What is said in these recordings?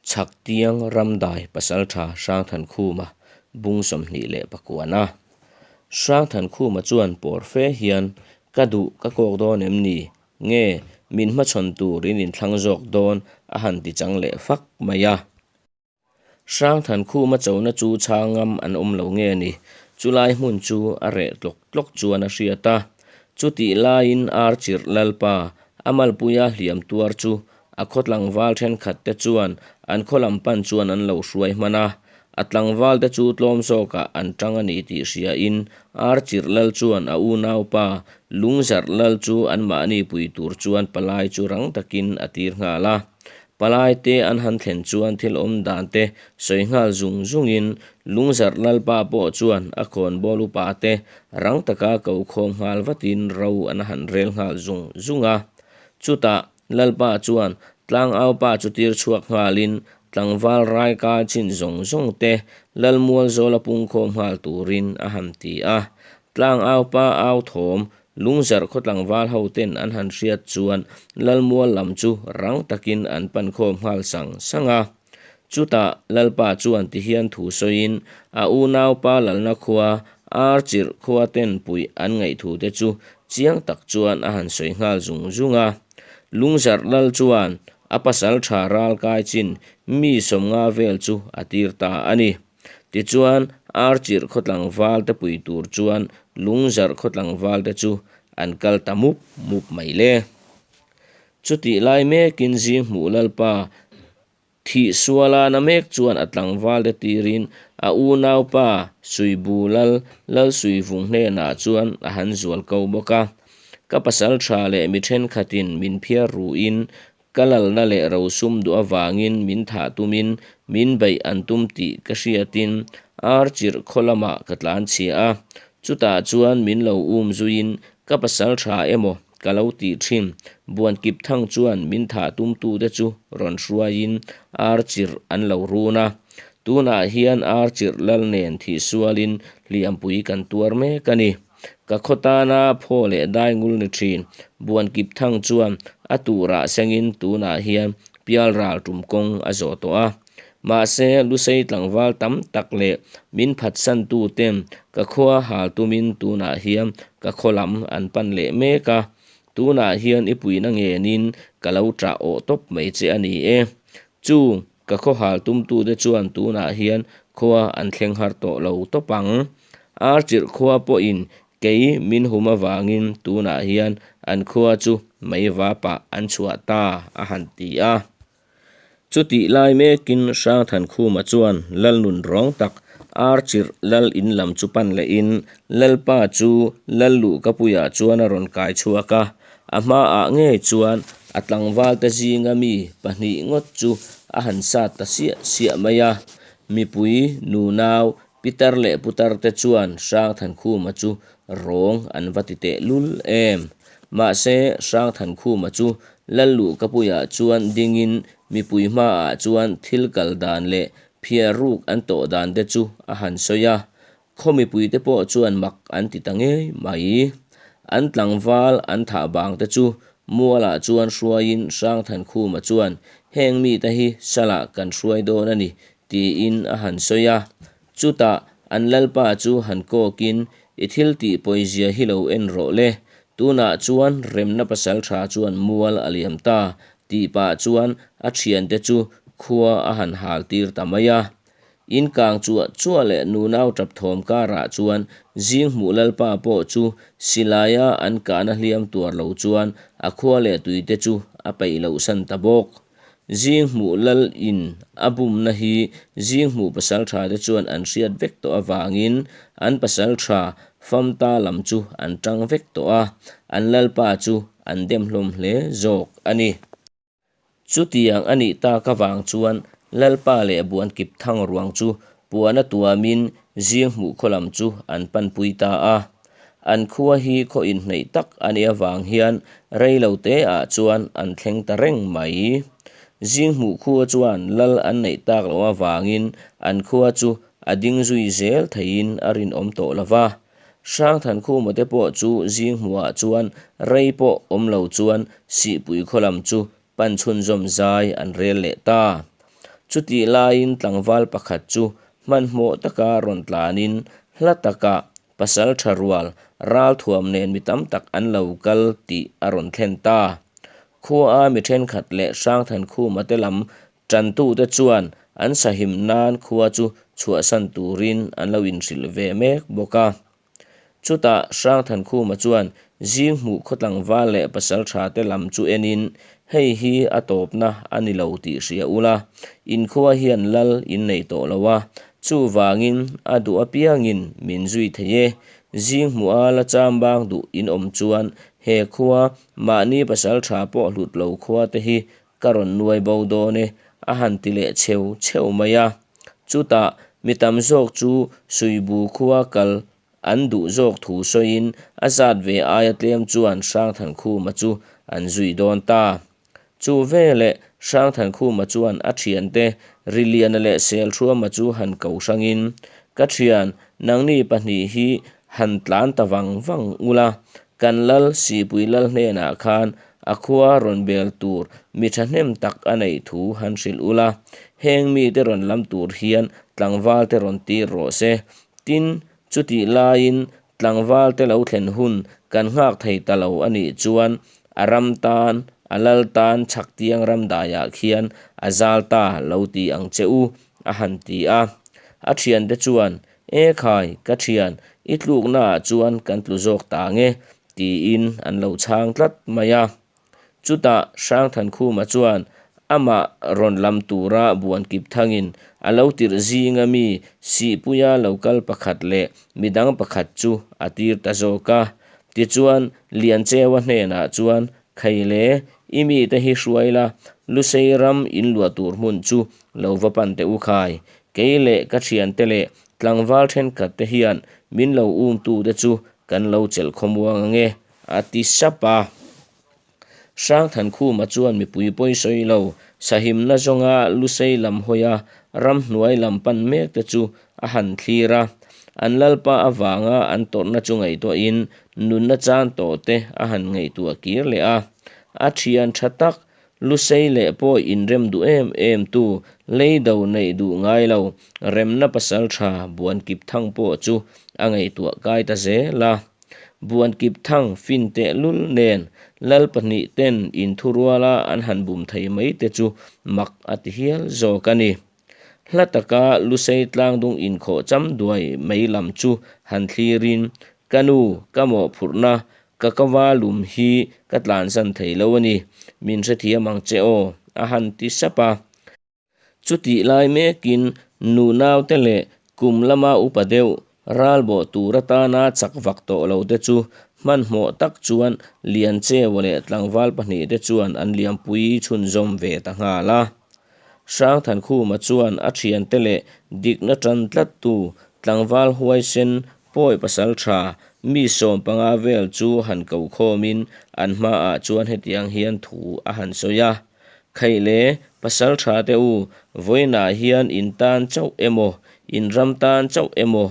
Chhaktiang Ramdai Pasaltha Hrangthankhuma bung 29. Hrangthankhuma chuan pawr fe hian, Ka duh ka kawk dawn em ni? Nge, min hmachhawn tur in inthlang zawk dawn? a han ti chang leh fak mai a. Hrangthankhuma chona chu chhang ngam an awm lo nge ni? Chulai hmun chu a reh tlawk tlawk chuan a hriat a. Chutih laiin Archirh Lalpa, a malpuia hliam tuar chu A khaw tlangval thenkhat te chuan an khaw lam pan chuan an lo hruai hman a, a tlangval te chu tlawm zawkah an tang a ni tih hria in Archirh lal chuan a unaupa Lungzarh lal chu anmahni pui tur chuan palai chu rang takin a tir nghal a. Palai te an han thlen chuan thil awm dan te sawi nghal zung zung in Lungzarh lalpa pawh chuan a khawnbawl upa te rang taka ko khawm nghal vatin ro an han rel nghal zung zung a. Chutah Lalpa chuan tlangaupa chu tir chhuak nghalin tlangval raika chin zawng zawng te Lalmual zawla pungkhawm nghal turin a han ti a. Tlangaupa au thawm Lungzarh khaw tlangval ho ten an han hriat chuan Lalmual lam chu rang takin an pan khawm nghal sang sang a. Chutah Lalpa chuan tihian thu sawiin a unaupa Lalna khua Archirh khua ten puih an ngaihthu te chu chiang tak chuan a han sawi nghal zung zung a. Lungzarh Lal chuan a pasal tha ral kai chin mi sawmnga vel chu a tir ta a ni. Tichuan Archirh khaw tlangval te pui tur chuan Lungzarh khaw tlangval te chu an kal ta mup mup mai le. Chutih lai mekin zing hmuh Lalpa Thih suala na mek chuan a tlangval te tirin a unaupa Suibu Lal Lalsuivung hnenah chuan a han zual ko bawk a. Ka pasal tha leh mi thenkhatin min phiar ruin ka lalna leh rosum duh avangin min thah tumin min beih an tum tih ka hriatin Archirh khaw lamah ka tlanchhia a. Chutah chuan min lo um zuiin ka pasal tha emaw Ka lo tih thin. Buankip thang chuan min thah tumtute chu rawn hruaiin ar chirh an lo run a. Tunah hian ar chirh lal nen thihsualin hliampui kan tuar mek a ni. Ka khaw tana phaw leh dai ngul ni thin. Buankip thang chuan a turah sengin tunah hian pialral tum kawng a zawh tawh a. Mahse, Lusei tlangval tam tak leh min phatsantu ten ka khua hal tumin tunah hian ka khaw lam an pan leh mek a, tunah hian i puihna ngenin ka lo ṭah awh tawp mai che a ni e. Chu ka khaw hal tumtute chuan tunah hian khua an thleng har tawh lo tawp ang. Archirh khua pawhin kei min hum avangin tunah hian an khua chu meivapah an chhuah ta a han ti a. Chutih lai mekin Hrangthankhuma chuan Lalnun rawng tak Archirh Lal in lam chu pan lehin Lalpa chu Lal luhkapuiah chuan a rawn kai chhuak a, a hmaah ngei chuan a tlangvalte zinga mi pahnih ngawt chu a han sat ta siah siah mai a. Mipui, nunau, pitar leh putar te chuan Hrangthankhuma chu rawng an va ti teh lul em. Mahse, Hrangthankhuma chu Lalluhkapuiah chuan dingin mipui hmaah chuan thil kal dan leh phiar ruk an tawh dan te chu a han sawi a, khaw mipuite pawh chuan mak an ti ta ngei mai. An tlangval an thah bang te chu mualah chuan hruaiin Hrangthankhuma chuan heng mite hi salah kan hruai dawn a ni tiin a han sawi a. Chutah an lalpa chu han kawkin I thil tih pawizia hi lo en rawh le, tunah chuan remna pasal tha chuan mual a liam ta, tih pah chuan a thiante chu khua a han hal tir ta mai a. In kang chuah chuah leh nunau tap thawm karah chuan zing hmuh lalpa pawh chu silaia an kahna hliam tuar lo chuan a khua leh tuite chu a peih loh san ta bawk. Zing hmuh lal in a bumna hi zing hmuh pasal tha te chuan an hriat vek tawh avangin an pasal tha famta lam chu an tang vek tawh a, an lalpa chu an dem hlawm hle zawk a ni. Chutiang a nih tak avang chuan lalpa leh buankip thang ruang chu puan a tuamin zing hmuh khaw lam chu an panpui ta a. An khua hi khaw inhneih tak a nih avang hian rei lo te ah chuan an thleng ta reng mai. Zing hmuh khua chuan lal an neih tak loh avangin an khua chu a ding zui zel theiin a rinawm tawh lo va. Hrangthankhuma te pawh chu zing hmuhah chuan rei pawh awm lo chuan Sihpui khaw lam chu pan chhunzawm zai an rel leh ta. Chutih laiin tlangval pakhat chu hmanhmawh taka rawn tlanin hla takah pasalṭha rual ralthuam nen mi tam tak an lo kal tih a rawn thlen ta. Khuaa mi ṭhenkhat leh Hrangthankhuma te lam ṭantute chuan an sahim nan khua chu chhuahsan turin an lo inhrilh ve mek bawk a. Chutah Hrangthankhuma chuan Zinghmuh khaw tlangval leh pasalṭhate lam chu enin, Hei hi a tawpna a ni lo tih hria ula, in khua hian lal in nei tawh lo a, chuvangin a duh apiangin min zui thei e. Zinghmuha la chambang duh in awm chuan he khua, mahni pasalṭha pawh hlut lo khua te hi ka rawn nuai bo dawn e, a han ti leh chheu chheu mai a. Chutah mi tam zawk chu Suibu khua kal an duh zawk thu sawiin a zat ve aia tlem chuan Hrangthankhuma chu an zui dawn ta. Chu veleh Hrangthankhuma chuan a thiante Riliana leh Selthruama chu han ko hrangin, Ka thian, nangni pahnih hi han tlan ta vang vang ula, kan lal Sipui lal hnenah khan a khua rawn bel tur mi thahnem tak a neih thu han hrilh ula, heng mite rawn lam tur hian tlangvalte rawn tir rawh se. Tin, chutih laiin tlangvalte lo thlen hun kan nghak thei ta lo a nih chuan a ram tan, a lal tan chhaktiang ramdaiah khian a zal ta lo ti ang che u, a han ti a. A thiante chuan, E khai, ka thian, i tluknaah chuan kan tlu zawk ta ang e, tiin an lo chhang tlat mai a. Chutah Hrangthankhuma chuan amah rawn lam tura buan kip thangin a lo tirh zinga mi Sihpuia lo kal pakhat leh midang pakhat chu a tir ta zawk a. Tichuan Liancheua hnenah chuan, Khaile, i mite hi hruai la, Lusei ram in luah tur hmun chu lo va pan teh u khai. Kei leh ka thiante leh tlangval thenkhat te hian min lo umtute chu kan lo chelh khawmuang ang e, a ti sap a. Hrangthankhuma chuan mipui pawi sawi lo, sahimna zawnga Lusei lam hawia ramhnuai lam pan mek te chu a han thlir a. An lalpa avanga an tawrhna chu ngaihtuahin nunna chan tawh te a han ngaihtuah kir leh a. A thian tha tak Lusei leh pawh inrem duh em em tu, leido neih duh ngai lo, remna pasal tha Buan Kip Thang pawh chu a ngaihtuah kai ta zel a. Buan Kip Thang fin teh lul nen lal pahnih ten inthuruala an han bum thei mai te chu mak a ti hial zawk a ni. Hla taka Lusei tlangdung inkhawh cham duai mai lam chu han thlirin, Ka nu, ka mawhphurhna, ka kava lum hi ka tlansan thei lo a ni, min hrethiam ang che aw, a han ti sap a. Chutih lai mekin nu naute leh kum lama upa deuh Ralbawh tur atana chak vak tawh lo te chu hmanhmawh tak chuan Liancheua leh tlangval pahnih te chuan an liampui chhunzawm ve ta nghal a. Hrangthankhuma chuan a thiante leh dikna tan tlattu tlangval huaisen pawi pasal tha mi 15 vel chu han ko khawmin an hmaah chuan hetiang hian thu a han sawi a. Khaih le, pasal tha te u, vawiinah hian in tan chauh emaw, in ram tan chauh emaw,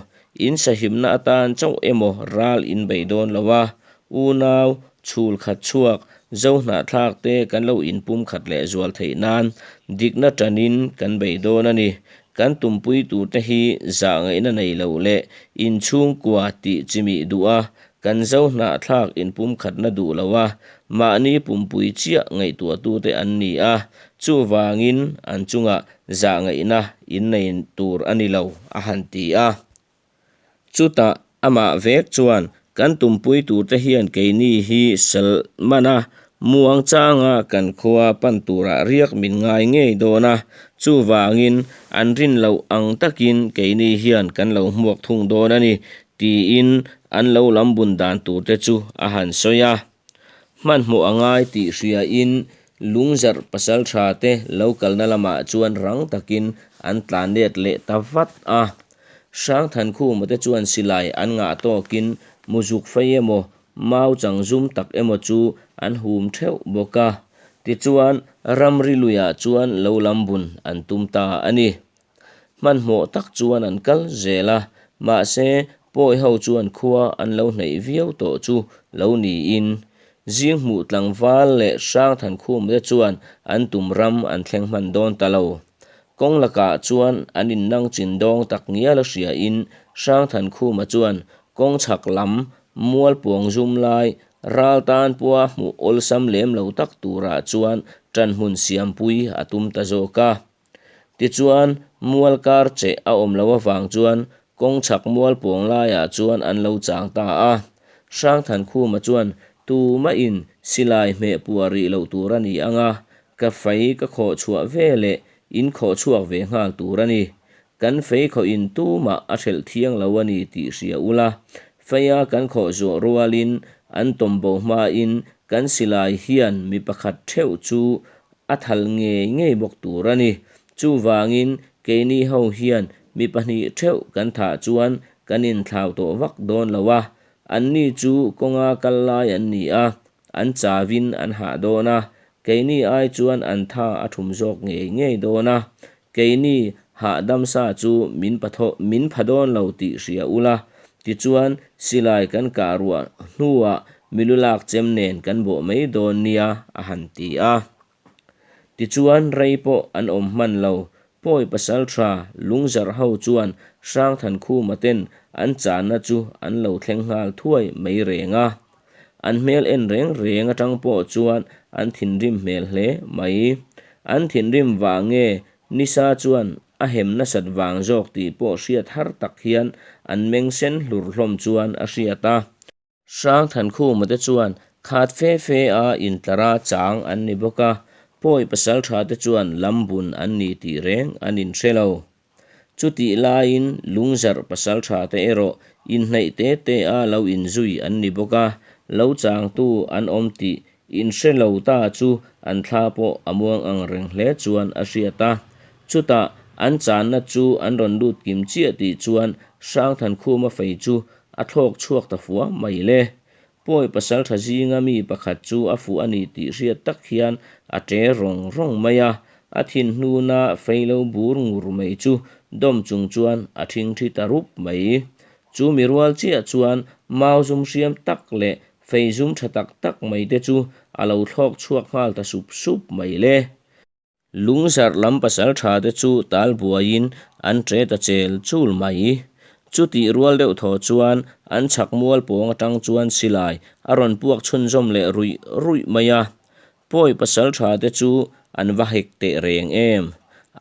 in sahimna atan chauh emaw ral in bei dawn lo a, unau, chhul khat chhuak, zo hnahthlak te kan lo inpum khat leh zual theih nan dikna tanin kan bei dawn a ni. Kan tumpui turte hi zahngaihna nei lo leh inchhungkua tih chimih duh a, Kan zo hnahthlak inpumkhatna duh lo a, mahni pumpui chiah ngaihtuahtute an ni a, chuvangin an chungah zahngaihna innei tur a ni lo, a han ti a. Chutah amah vek chuan kan tumpui turte hian keini hi Salman a muang changa kan khua pan turah riak min ngai ngei dawn a, chuvangin an rin loh ang takin keini hian kan lo hmuak thung dawn a ni Tiin an lo lam bun dan tur te chu a han sawi a. Hmanhmawh a ngai tih hriain Lungzarh pasaltha te lo kalna lamah chuan rang takin an tlan let leh ta vat a. Hrangthankhuma te chuan silai an ngah tawkin muzuk fei emaw mau chang zum tak emaw chu an hum theuh bawk a. Tichuan ramri luiah chuan lo lam bun an tum ta a ni. Hmanhmawh tak chuan an kal zel a, mahse pawi ho chuan khua an lo hneih viau tawh chu lo niin Zinghmuh tlangval leh Hrangthankhum te chuan an tum ram an thleng hman dawn ta lo. Kawng lakah chuan an innang chin dawng tak ngial a hria in Hrangthankhuma chuan kawng chhak lam mual pawng zum lai ral tan pawha hmuh awlsam lem lo tak turah chuan ṭanhmun siampui a tum ta zawk a. Tichuan, mual kar cheh a awm loh avang chuan kawng chhak mual pawng laiah chuan an lo chang ta a. Hrangthankhuma chuan tumahin silai hmeh puah rih loh tur a ni ang a, ka fei ka khawh chhuah veleh in khawh chhuak ve nghal tur a ni. Kan fei khawhin tumah a hrelh thiang lo a ni tih hria ula, feia kan khawh zawh rualin an tawmbo hmain kan silai hian mi pakhat theuh chu A thal ngei ngei bawk tur a ni. Chuvangin keini ho hian mi pahnih theuh kan thah chuan kan inthlau tawh vak dawn lo a. Anni chu kawnga kal lai an ni a, an chauin an hah dawn a, keini ai chuan an tha a thum zawk ngei ngei dawn a. Keini hahdam sa chu min min pha dawn lo tih hria ula, tichuan silai kan kah ruah hnuah milu lak chem nen kan bawh mai dawn nia a han ti a. Tichuan rei pawh an awm hman lo, Pawi pasaltha lungzarh ho chuan Hrangthankhuma ten an channa chu an lo thleng nghal thuai mai reng a. An hmel en reng reng atang pawh chuan an thinrim hmel hle mai. An thinrim vang nge Nisa chuan a hem nasat vang zawk tih pawh hriat har tak hian an meng sen hlur hlawm chuan a hriat a. Hrangthankhuma te chuan khat fe fe a intlara chang an ni bawk a, pawi pasaltha te chuan lambun an ni tih reng an inhre lo. Chutih laiin lungzarh pasaltha te erawh inhnaih te te a lo inzui an ni bawk a, lo changtu an awm tih inhre lo ta chu an thla pawh a muang ang reng hle chuan a hriat a. Chutah an channa chu an rawn lut kim chiah tih chuan Hrangthankhuma fei chu a thlawk chhuak ta fua mai le. Pawi pasaltha zinga mi pakhat chu a fuh a ni tih hriat tak hian a ṭe rawng rawng mai a, a thin hnuna fei lo bur ngur mai chu dawm chung chuan a ṭhingṭhi ta rup mai. Chu mi rual chiah chuan mau zum hriam tak leh fei zum ṭha tak tak mai te chu a lo thlawk chhuak nghal ta sup sup mai le. Lungzarh lam pasal tha te chu tal buaiin an ṭe ta chel chul mai. Chutih rual deuh thaw chuan an chhak mual pawng atang chuan silai a rawn puak chhunzawm leh ruih ruih mai a. Pawi pasal tha te chu an va hek teh reng em?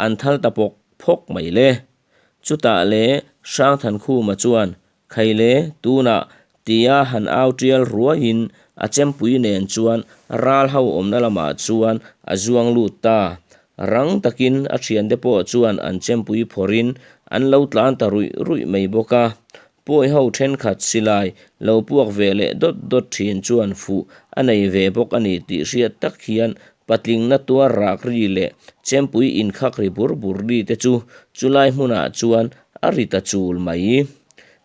An thal ta pawk phawk mai le. Chutah le Hrangthankhuma chuan Khaile, tunah tia han au tial ruaiin a chempui nen chuan ral ho awmna lamah chuan a zuang lut ta. Rang takin a thiante pawh chuan an chempui phawrhin an lo tlan ta ruih ruih mai bawk a. Pawi ho thenkhat silai lo puak ve leh dawt dawt thin chuan fuh a nei ve bawk a ni tih hriat tak hian patlingna tuar rak ri leh chempui inkhak ri bur bur ri te chu chulai hmunah chuan A ri ta chul mai.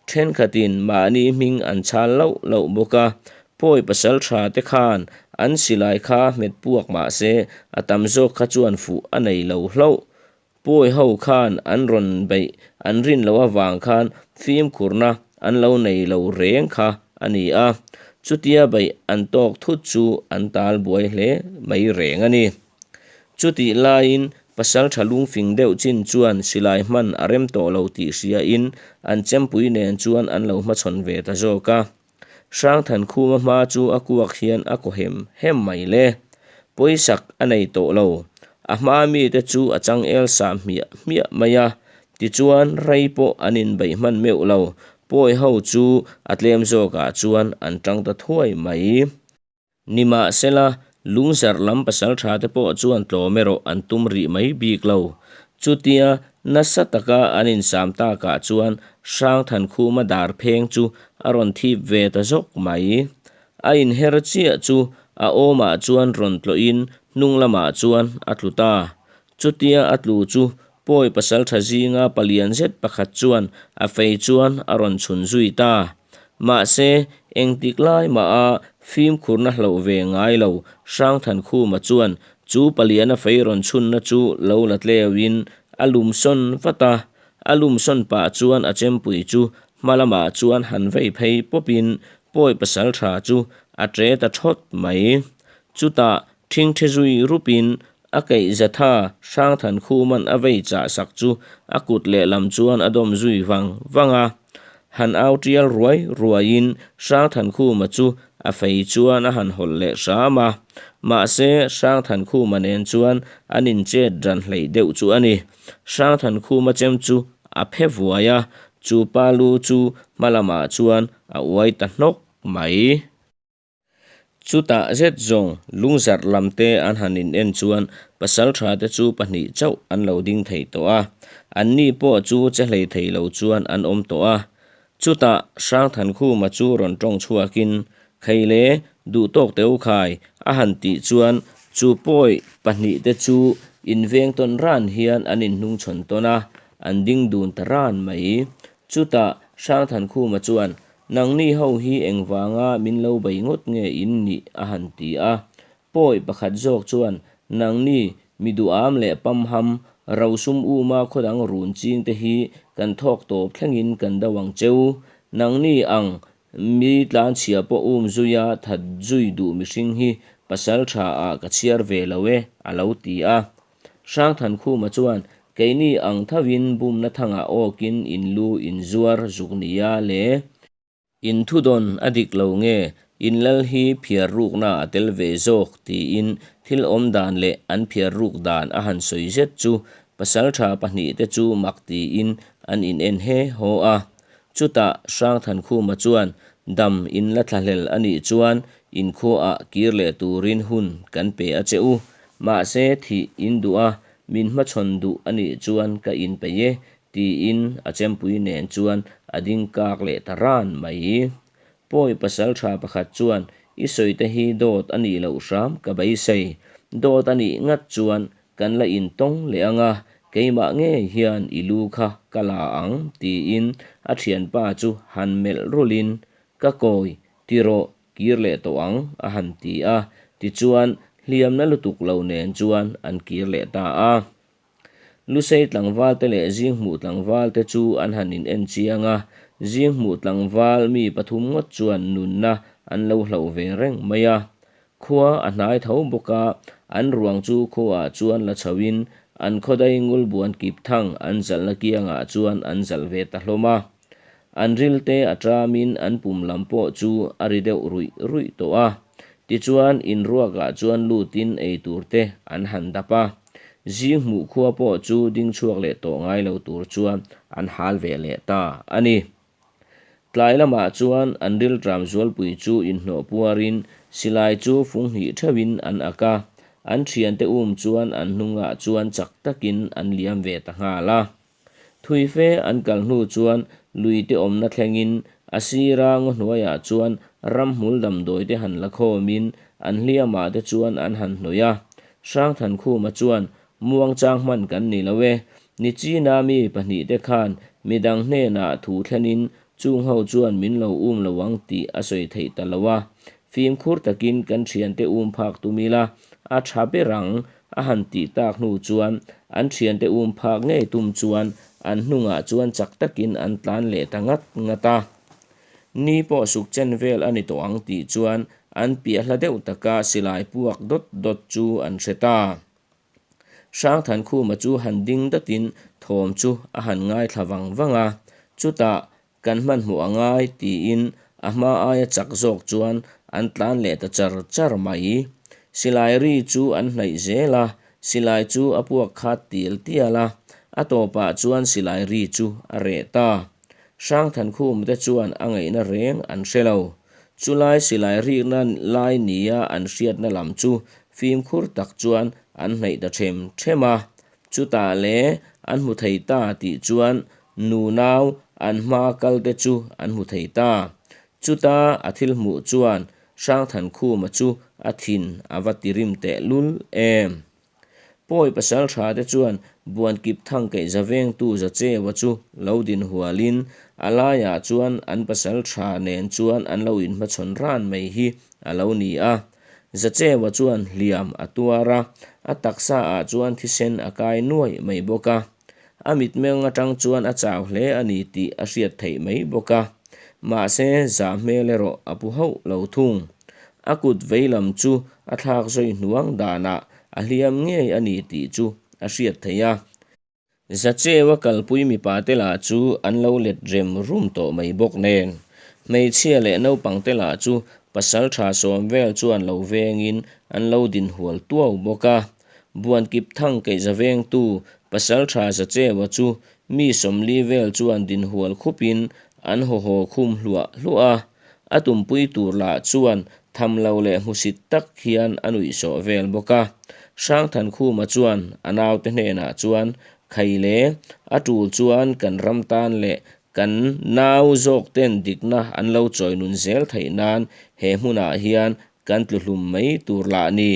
Thenkhatin mahni hming an chhal loh loh bawk a, pawi pasal tha te khan an silai kha hmet puak mah se a tam zawk kha chuan fuh a nei lo hlauh. Pawi ho khan an rawn beih an rin loh avang khan fimkhurna an lo nei lo reng kha a ni a, chutia beih an tawk thut chu an tal buai hle mai reng a ni. Chutih laiin pasal tha lungfing deuh chin chuan silai hman a rem tawh lo tih hriain an chempui nen chuan an lo hmachhawn ve ta zawk a. Hrangthankhuma hma chu a kuak hian a kaw hem hem mai le. Pawisak a nei tawh lo. A hma mite chu a changel sah hmiah hmiah mai a. Tichuan rei pawh an inbeih hman meuh lo. Pawi ho chu a tlem zawkah chuan an tang ta thuai mai. Nimahsela, lungzarh lam pasaltha te pawh chuan tlawm erawh an tum rih mai bik lo. Chutia nasa taka an insam takah chuan Hrangthankhuma dar pheng chu a rawn thip ve ta zawk mai. A inher chiah chu a awmah chuan rawn tlawhin hnung lamah chuan a tlu ta. Chutia a tlu chu pawi pasaltha zinga palian zet pakhat chuan a fei chuan a rawn chhun zui ta. Mahse, engtik lai maha fimkhurna hloh ve ngai lo Hrangthankhuma chuan chu paliana fei rawn chhunna chu lo la tleuhin a lum sawn vat a. A lum sawn pah chuan a chempui chu hma lamah chuan han vei phei pawpin pawi pasaltha chu a ṭe ta ṭhawt mai. Chutah ṭhingṭhe zui rupin A keihzatha Hrangthankhuma'n a vei chah sak chu a kut lehlam chuan a dawm zui vang vang a. Han au tial ruai ruaiin Hrangthankhuma chu a fei chuan a han hawlh leh hram a. Mahse, Hrangthankhuma nen chuan an inchet ran hleih deuh chu a ni. Hrangthankhuma chem chu a phe vuai a, chu pa lu chu hma lamah chuan a uai ta hnawk mai. Chutah zet zawng lungzarh lam te an han in en chuan pasaltha te chu pahnih chauh an lo ding thei tawh a, an ni pawh chu che hlei thei lo chuan an awm tawh a. Chutah Hrangthankhuma chu rawn tawng chhuakin, Kheile, duh tawk teh u khai, a han tih chuan chu pawi pahnih te chu inveng tawn ran hian an inhnungchhawn tawn a, an ding dun ta ran mai. Chutah Hrangthankhuma chuan, Nangni ho hi engvanga min lo bei ngawt nge in nih? a han ti a. Pawi pakhat zawk chuan, Nangni, mi duham leh pamham, rosum uma khawdang run ching te hi kan thawk tawp thlengin kan do ang cheu. Nangni ang mi tlanchhia pawh um zuia that zui duh mihring hi pasal tha ah ka chhiar ve lo e, a lo ti a. Hrangthankhuma chuan, Keini ang thovin bumna thangah awkin in lu in zuar zuk nia le. In thudawn a dik lo nge, in lal hi phiar rukna a tel ve zawk tiin thil awm dan leh an phiar ruk dan a han sawi zet chu pasaltha pahnihte chu mak tiin an inen he haw a. Chutah Hrangthankhuma chuan dam in la thlahlel a nih chuan in khuaah kir leh turin hun kan pe a che u. Mahse thih in duh a, min hmachhawn duh a nih chuan ka inpeih e tiin a chempui nen chuan a ding kak leh ta ran mai. Pawi pasaltha pakhat chuan i sawi te hi dawt a nih loh hram ka beisei. Dawt a nih ngat chuan Kan la intawng leh ang a, keimah ngei hian i lu kha ka la ang, tiin a thianpa chu han melh rulhin, Ka kawi, ti rawh, kir leh tawh ang, a han ti a. Tichuan, hliamna lutuk lo nen chuan an kir leh ta a. Lusei tlangvalte leh Zinghmuh tlangvalte chu an han in en chiang a, Zinghmuh tlangval mi pathum ngawt chuan nunna an lo hloh ve reng mai a. Khua a hnai tho bawk a, an ruang chu khuaah chuan la chhoin an khawdai ngul buan kip thang an zalhna kiangah chuan an zalh ve ta hlawm a. An rilte a ṭamin an pum lam pawh chu a ri deuh ruih ruih tawh a. Tichuan inruakah chuan lutin ei tur te an han dap a. Zing hmuh khua pawh chu ding chhuak leh tawh ngai lo tur chuan an hal ve leh ta a ni. Tlai lamah chuan an rilṭam zualpui chu inhnawh puarin silai chu fung hnih theuhin an ak a, an ṭhiante um chuan an hnungah chuan chak takin an liam ve ta nghal a. Thui fe an kal hnu chuan luite awmna thlengin a sira ngaw hnuaiah chuan ramhmul damdawi te han la khawmin an hliamah te chuan an han hnawih a. Hrangthankhuma chuan Muangchang hman kan ni lo e. Nichina mi pahnihte khan midang hnenah thu thlenin chung ho chuan min lo um lo ang tih a sawi theih ta lo a. Fimkhur takin kan thiante um phak tum ila a tha ber ang a han tih tak hnu chuan an thiante um phak ngei tum chuan an hnungah chuan chak takin an tlan leh ta ngat ngat a. Ni pawh suk chen vel a ni tawh ang tih chuan an piah hla deuh taka silai puak dawt dawt chu an hre ta. Hrangthankhuma chu han ding datin thawm chu a han ngaithla vang vang a, chutah kan hmanhmawh a ngai tiin a hma aia chak zawk chuan an tlan leh ta char char mai. Silai ri chu an hnaih zel a, silai chu a puak khat tial tial a, a tawpah chuan silai ri chu a reh ta. Hrangthankhuma te chuan a ngaihna reng an hre lo. Chulai silai rikna lai nia an hriatna lam chu fimkhur tak chuan an hnaih ta them them a. Chutah le an hmu thei ta tih chuan nunau an hma kal te chu an hmu thei ta. Chuta a thil hmuh chuan Hrangthankhuma chu a thin a va tirim tehlul em. Pawi pasal tha te chuan Buankip thangkeih zavengtu Zachewa chu lo din hualin a laiah chuan an pasal tha nen chuan an lo inhmachhawn ran mai hi a lo ni a. Zachewa chuan hliam a tuar a, a taksa ah chuan thisen a kai nuai mai bawk a. A mitmeng atang chuan a chau hle a ni tih a hriat theih mai bawk a. Mahse zah hmel erawh a pu hauh lo thung. A kut veilam chu a thlak zawi hnuang danah a hliam ngei a ni tih chu a hriat theih a. Zacheua kalpui mipate lah chu an lo let rem rum tawh mai bawk nen, hmeichhia leh naupangte lah chu pasaltha sawm vel chuan lo vengin an lo dinhual tuau bawk a. Buankip thang keihza vengtu pasaltha Zacheua chu mi 40 vel chuan dinhual khupin an haw haw khum hluah hluah a. A tumpui tur lah chuan tham lo leh hmusit tak hian a nuihsawh vel bawk a. Hrangthankhuma chuan a naute hnenah chuan, Khaile, a tul chuan kan ram tan leh kan nau zawkten dikna an lo chawi nun zel theih nan he hmunah hian kan tlu hlum mai tur lah ni.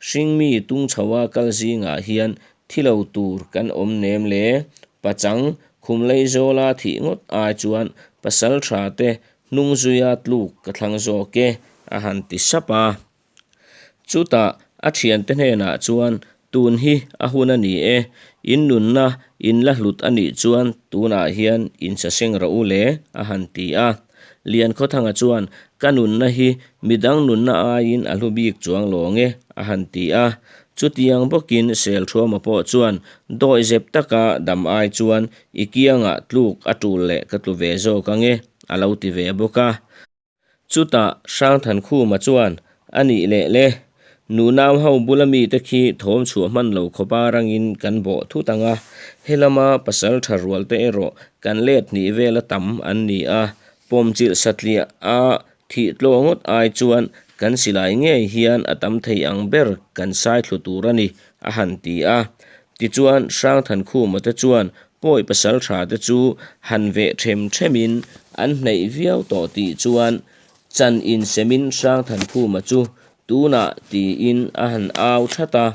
Hringmi tung chhoa kal zingah hian thi lo tur kan awm nem le. Pachang, Khumleizawla thih ngawt ai chuan pasaltha te Hnung zuia tluk ka thlang zawk e, a han ti sap a. Chutah a thiante hnenah chuan, Tun hi a hun a ni e, in nunna in la hlut a nih chuan tunah hian in saseng rawh u le, a han ti a. Liankhawthanga chuan, Ka nunna hi midang nunna aiin a hlu bik chuang lawng e, a han ti a. Chutiang bawkin Selthuama pawh chuan dawihzep taka dam ai chuan i kiangah tluk a tul leh ka tlu ve zawk ang e, a lo ti ve bawk a. Chutah Hrangthankhuma chuan, A nih leh le, nunau ho bula mite khi thawm chhuah hman lo khawpa rangin kan bawh thut ang a, helama pasal tha rual te erawh kan let hnih vela tam an ni a, pawmchilh satliah a thih tlaw ngawt ai chuan kan silai ngei hian a tam thei ang ber kan sai thlu tur a ni, a han ti a. Tichuan Hrangthankhuma te chuan Pawi pasal tha te chu han veh them themin an hneih viau tawh tih chuan chan insemin Hrangthankhuma chu tunah tiin a han au that a,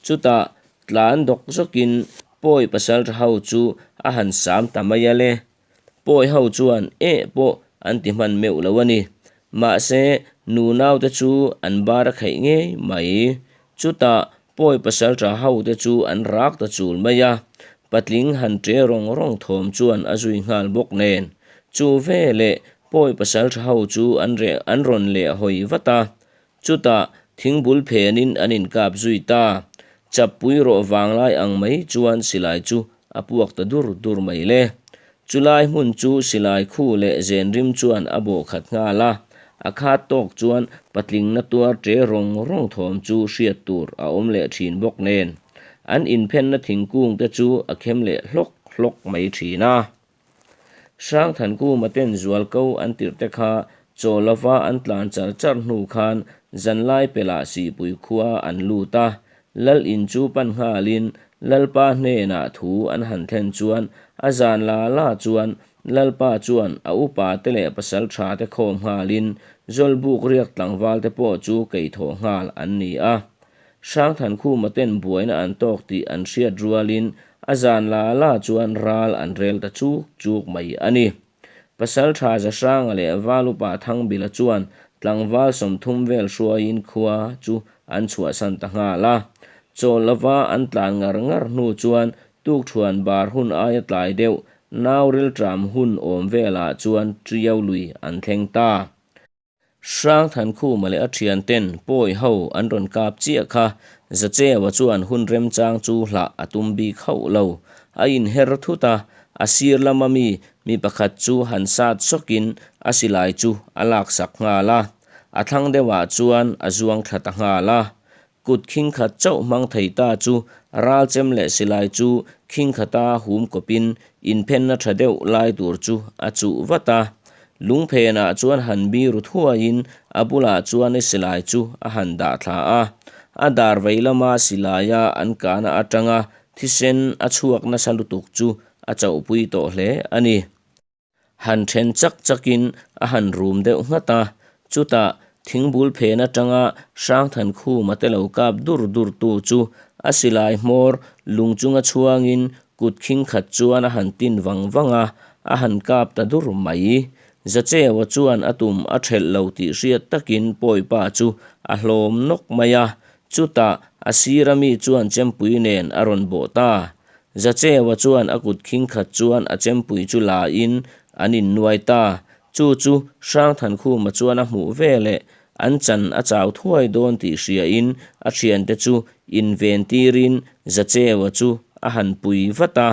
chutah tlan dawk zawkin pawi pasal tha ho chu a han sam ta mai a le. Pawi ho chuan eh pawh an ti hman meuh lo a ni. Mahse, nu naute chu an bar a kheih ngei mai. Chutah pawi pasalṭha ho te chu an rak ta chul mai a, patling han ṭe rawng rawng thawm chuan a zui nghal bawk nen. Chu veleh pawi pasalṭha ho chu an reh an rawn leh hawi vat a. Chutah thingbul phenin an inkap zui ta. Chappui rawh vanglai ang mai chuan silai chu a puak ta dur dur mai le. Chulai hmun chu silai khu leh zen rim chuan a bawh khat nghal a, a khat tawk chuan patling na tuar ṭe rawng rawng thawm chu hriat tur a awm leh ṭhin bawk nen, an inphenna thingkung te chu a khem leh hlawk hlawk mai ṭhin a. Hrangthankuma ten zualko an tirh te kha chaw lova an tlan char char hnu khan zanlai pelah Sihpui khua an lut a, Lal in chu pan nghalin Lalpa hnenah thu an han thlen chuan a zan la la chuan Lalpa chuan a upa te leh pasal tha te khawm nghalin Zawlbuk riak tlangval te pawh chu keithawh nghal an ni a. Hrangthankhuma ten buaina an tawk tih an hriat rualin a zan la la chuan ral an rel ta chuk chuk mai a ni. Pasaltha Zahranga leh Valupa Thangbila chuan tlangval 30 vel hruaiin khua chu an chhuahsan ta nghal a. Chawl lova an tlan ngar ngar hnu chuan tukthuan bar hun aia tlai deuh nau rilṭam hun awm velah chuan Ṭiau lui an thleng ta. Hrangthankhuma leh a thianten pawi ho an rawn kap chiah kha Zacheua chuan hun remchang chu hlah a tum bik hauh lo. A inher thut a, a sir lama mi mi pakhat chu han sat sawkin a silai chu a laksak nghal a, a thlang deuhah chuan a zuang thla ta nghal a. Kut khingkhat chauh hmang thei ta chu ralchem leh silai chu khingkhata hum kawpin inphenna tha deuh lai tur chu a chuh vat a. Lungphenah chuan han biru thuaiin a bulah chuan i silai chu a han dah thla a. A dar vei lama silaia an kahna atanga thisen a chhuak nasa lutuk chu a chauhpui tawh hle a ni. Han then chak chakin a han rum deuh nghat a, chutah thingbul phen atanga Hrangthankhuma te lo kap dur dur tu chu a silai hmawr lung chunga chhuangin kut khing khat chuan a han tin vang vang a, a han kap ta dur mai. Zacheua chuan a tum a thelh lo tih hriat takin Pawipa chu a hlawm nawk mai a, chutah a sira mi chuan chempui nen a rawn bawh ta. Zacheua chuan a kut khing khat chuan a chempui chu la in an innuai ta. Chu chu Hrangthankhuma chuan a hmuh veleh An chan a chau thuai dawn tih hriain a thiante chu inven tirin Zacheua chu a han pui vat a.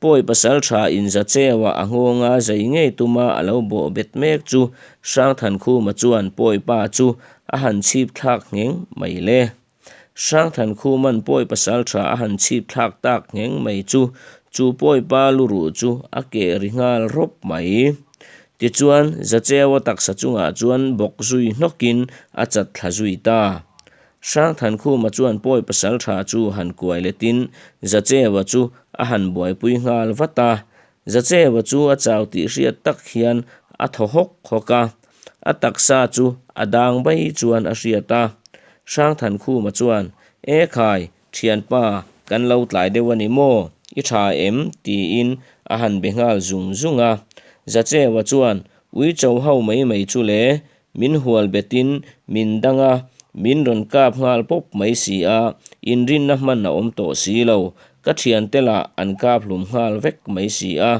Pawi pasaltha in Zacheua a nghawnga zai ngei tuma a lo bawh bet mek chu Hrangthankhuma chuan Pawi pa chu a han chhip thlak ngheng mai le. Hrangthankhuman Pawi pasaltha a han chhip thlak tak ngheng mai chu chu Pawi pa lu ruh chu a keh ri nghal rawp mai. Tichuan Zacheua taksa chungah chuan bawk zui hnawkin a chat thla zui ta. Hrangthankhuma chuan Pawi pasaltha chu han kuai letin Zacheua chu a han buaipui nghal vat a. Zacheua chu a chau tih hriat tak hian a thaw hawk hawk a, a taksa chu a dang bai chuan a hriat a. Hrangthankhuma chuan, E khai, thianpa, kan lo tlai deuh a ni maw? I tha em? tiin a han be nghal zung zung a. Zacheua chuan, Uicho ho mai mai chu le, Min hual betin min dang a, min rawn kap nghal pawp mai si a, inrinna hman a awm tawh si lo. Ka thiante lah an kap hlum nghal vek mai si a.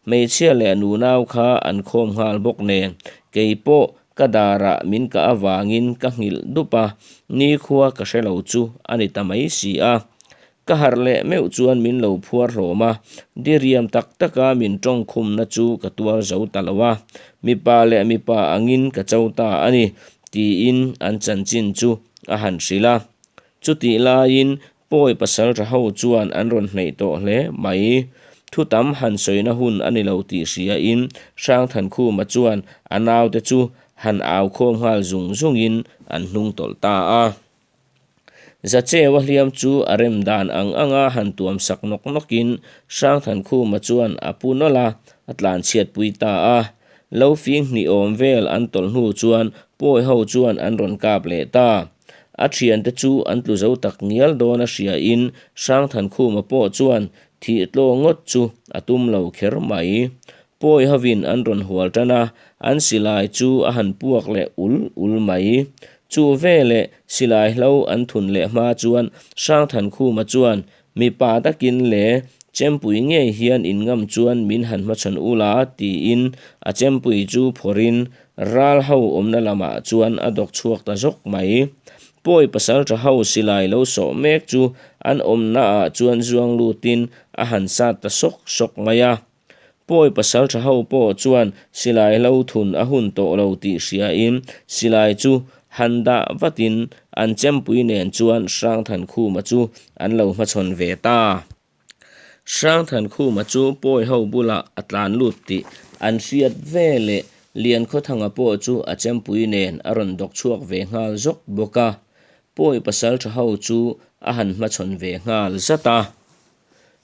Hmeichhia leh nunau kha an khawm nghal bawk nen, kei pawh ka darah min kah avangin ka nghilh dup a, nikhua ka hre lo chu a ni ta mai si a. Ka harh leh meuh chuan min lo phuar hlawm a, diriam tak taka min tawng khumna chu ka tuar zo ta lo a, mipa leh mipa angin ka cho ta a ni, tiin an chanchin chu a han hrilh a. Chutih laiin Pawi pasalṭha ho chuan an rawn hnaih tawh hle mai. Thu tam han sawina hun a ni lo tih hriain Hrangthankhuma chuan a naute chu han au khawm nghal zung zungin an hnung tawlh ta a. Zacheua hliam chu a rem dan ang anga han tuam sak nawk nawkin Hrangthankhuma chuan a pu nawlh a, a tlanchhiatpui ta a. Lo fing hnih awm vel an tawlh hnu chuan Pawi ho chuan an rawn kap leh ta. A thiante chu an tlu zo tak ngial dawn a hriain Hrangthankhuma pawh chuan thih tlaw ngawt chu a tum lo kher mai. Pawi hovin an rawn hual tan a, an silai chu a han puak leh ul ul mai. Chu veleh silai hlo an thun leh hma chuan Hrangthankhuma chuan, Mipa takin le, chempui ngei hian in ngam chuan min han hmachhawn ula tiin a chempui chu phawrhin ral ho awmna lamah chuan a dawk chhuak ta zawk mai. Pawi pasaltha ho silai lo sawh mek chu an awmnaah chuan zuang lutin a han sat ta sawk sawk mai a. Pawi pasal tha ho pawh chuan silai hlo thun a hun tawh lo tih hriain silai chu han dah vatin an chempui nen chuan Hrangthankhuma chu an lo hmachhawn ve ta. Hrangthankhuma chu pawi ho bulah a tlan lut tih an hriat ve leh Liankhawthanga pawh chu a chempui nen a rawn dawk chhuak ve nghal zawk bawk a. Pawi pasal tha ho chu a han hmachhawn ve nghal zat a.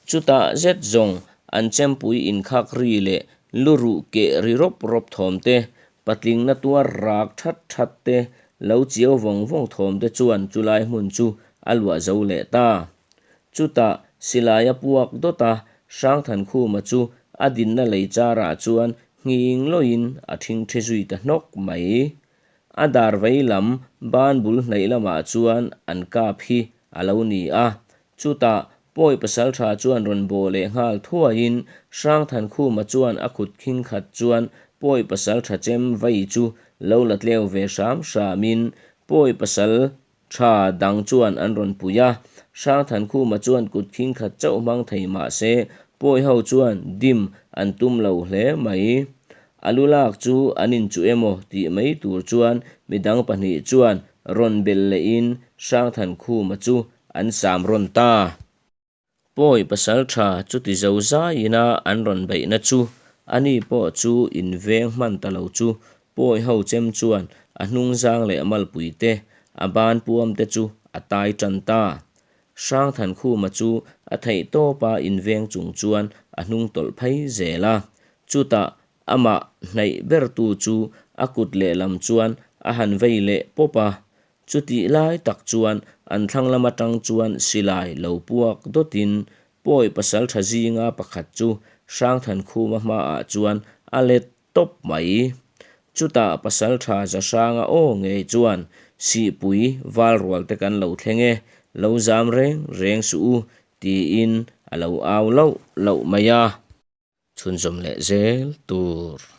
Chutah zet zawng an chempui inkhak ri leh lu ruh keh ri rawp rawp thawm te, patling na tuar rak that that te, lo chiau vawng vawng thawm te chuan chulai hmun chu a luah zo leh ta. Chutah silai a puak dawt a, Hrangthankhuma chu a dinna lei charah chuan nghing lawin a thingthi zui ta hnawk mai. A dar vei lam ban bul hnaih lamah chuan an kap hi a lo ni a, Chutah, Pawi pasaltha chuan rawn bawh leh nghal thuaiin Hrangthankhuma chuan a khut khing khat chuan Pawi pasaltha chem vai chu lo la tleu ve hram hramin Pawi pasal tha dang chuan an rawn pui a. Hrangthankhuma chuan kut khing khat chauh hmang thei mah se Pawi ho chuan dim an tum lo hle mai. A lu lak chu an inchuh emaw tih mai tur chuan midang pahnih chuan rawn belh lehin Hrangthankhuma chu An sam rawn ta. Pawi pasal tha chuti zo zaiin a an rawn beihna chu ani pawh chu in veng hman ta lo chu pawi ho chem chuan a hnung zang leh malpui te, a ban puam te chu a tai tan ta. Hrangthankhuma chu a theih tawpa in veng chung chuan a hnung tawlh phei zel a. Chutah amah hnaih bertu chu a kut lehlam chuan a han vei leh pawp a, Chutih lai tak chuan an thlang lam atang chuan silai lo puak dawtin Pawi pasaltha zinga pakhat chu Hrangthankhuma hmaah chuan a let tawp mai. Chutah pasaltha Zahranga aw ngei chuan Sihpui valrual te kan lo thleng e, lo zam reng reng suh u tiin a lo au lauh lauh mai a. Chhunzawm leh zel tur.